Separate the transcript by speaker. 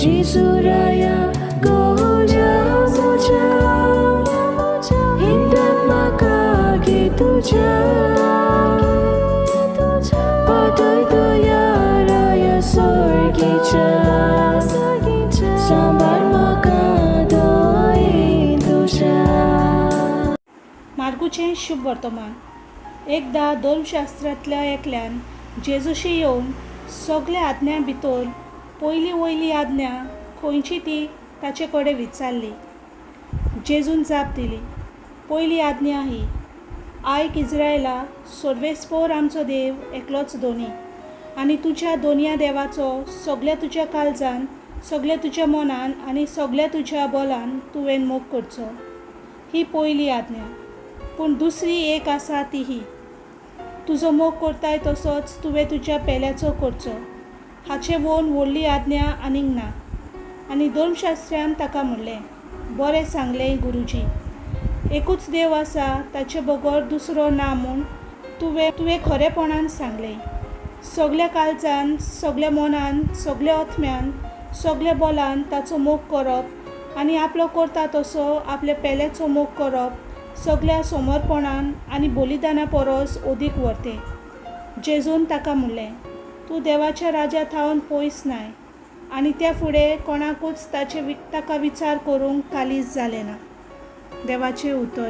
Speaker 1: जेजू राया गोज्या म्हज्या हिंदन म्हाका गे तुज्या पाटय तुया राया सर्गीच्या सांबाळ म्हाका दोये तुज्या.
Speaker 2: मार्कूचें शुभ वर्तमान. एकदां धर्मशास्त्रांतल्या एकल्यान जेजूशी येवन सगल्या आज्ञां भितर पयली वयली आज्ञा खंयची ती ताचे कडेन विचारली. जेजून जाप दिली, पयली आज्ञा ही, आयक इज्रायला, सर्वेस्पोर आमचो देव एकलोच धनी, आनी तुज्या दोनया देवाचो सगल्या तुज्या काळजान, सगल्या तुज्या मनान आनी सगल्या तुज्या बोलान तुवें मोग करचो. ही पयली आज्ञा. पूण दुसरी एक आसा ती ही, तुजो मोग करताय तसोच तुवें तुज्या पेल्याचो करचो. हाचे वोन व्हडली आज्ञा आनीक ना. आनी धर्मशास्त्र्यान ताका म्हणलें, बरें सांगलें गुरुजी, एकूच देव आसा, ताचे बगर दुसरो ना म्हूण तुवें खरेपणान सांगलें. सगल्या काळजान, सगल्या मनान, सगल्या आत्म्यान, सगल्या बोलान ताचो मोग करप आनी आपलो करता तसो आपल्या पेल्याचो मोग करप सगल्या समर्पणान आनी बलिदाना परस अदीक व्हरतें. जेजून ताका म्हणलें, तूं देवाच्या राजा थावन पयस नाय. आनी त्या फुडें कोणाकूच ताचे ताका विचार करूंक कालीज जालें ना. देवाचें उतर.